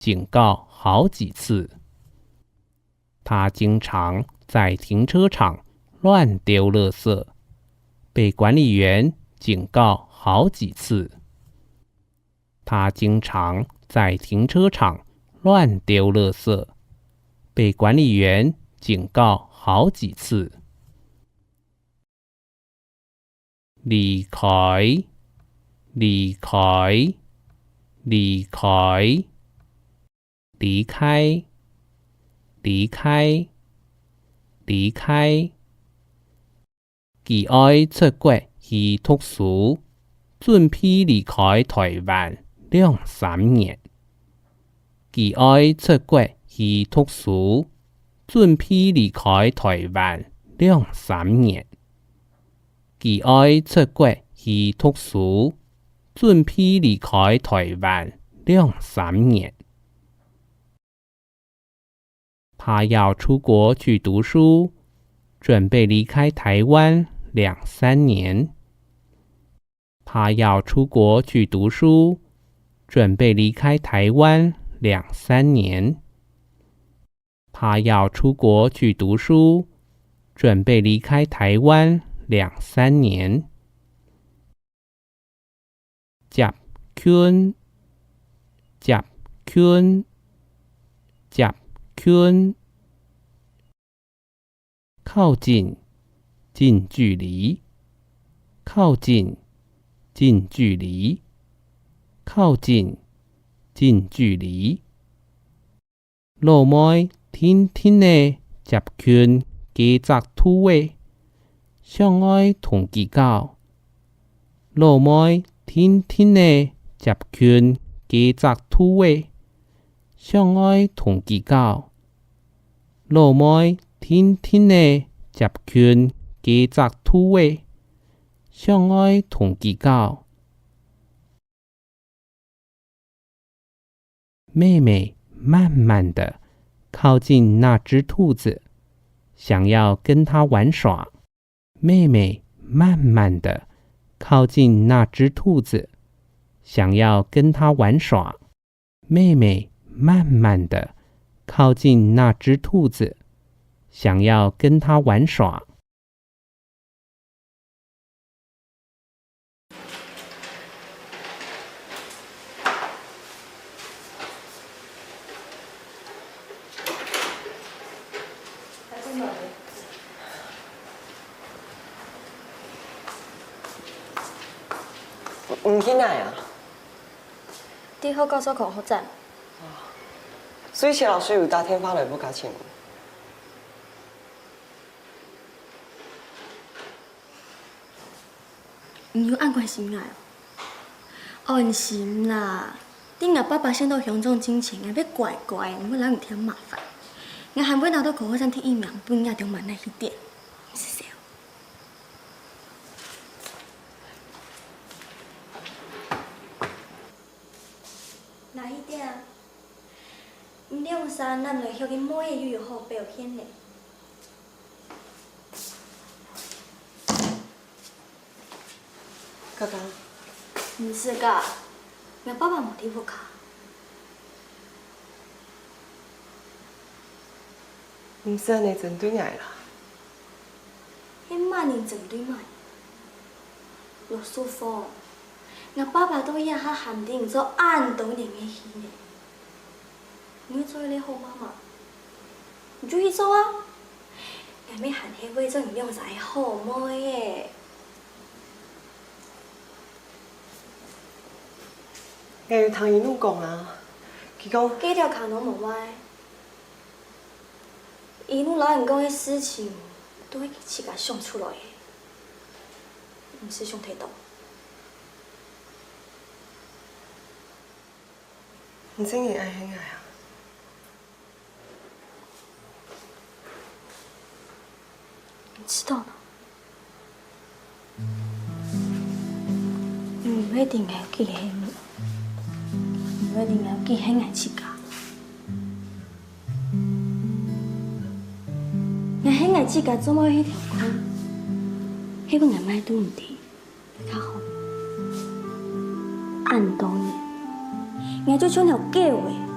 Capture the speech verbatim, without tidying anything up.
警告好几次。他经常在停车场乱丢垃圾，被管理员警告好几次。他经常在停车场乱丢垃圾，被管理员警告好几次。离开，离开，离开。离开，离开，离开。佢愛出國去讀書，准备离开台湾两三年。佢愛出國去讀書，准备离开台湾两三年。佢爱出国去读书，准备离开台湾两三年。他要出国去读书，准备离开台湾两三年。他要出国去读书，准备离开台湾两三年。他要出国去读书，准备离开台湾两三年。 接近，接近，接近。靠近，近距离。靠近，近距离。靠近，近距离。 老妹定定仔接近該隻兔仔，想愛同佢搞。老妹定定仔接近該隻兔仔，想愛同佢搞。老妹定定仔接近該隻兔仔，想愛同佢搞。 妹妹慢慢地靠近那隻兔子，想要跟牠玩耍。妹妹慢慢地靠近那隻兔子，想要跟牠玩耍。妹妹慢慢地靠近那隻兔子，想要跟牠玩耍。 你去哪啊？在學校做考核站。所以謝老師有打電話來屋下尋你？ 你有恁關心𠊎哦？安心啦，等𠊎爸爸先到鄉長進前，𠊎會乖乖，毋會摎你添麻煩。𠊎還會拿到考核站第一名，分你中滿哪一點。你試試哦。哪一點？你兩儕男來畜个妹仔又有好表現呢。 哥哥。毋使个，𠊎爸爸無在屋下。毋使恁呢針對𠊎啦。係麼人針對麼人？羅淑芳，𠊎爸爸到這下還毋知你做恁多年个戲呢。 你會做一個好媽媽，你就去做啊！𠊎乜還係會做你兩儕个好妹仔。𠊎有聽一路講啊，佢講，該條卡攏無壞。一路摎你講个事情，都係佢自家想出來个，毋使想忒多。 你真个愛恨𠊎啊？你知道嗎？你毋會知𠊎有幾恨你，你毋會知𠊎有幾恨𠊎自家。𠊎恨𠊎自家做麼个去偷看，係分𠊎麼个都毋知。 較好。恁多年，𠊎就像條狗仔，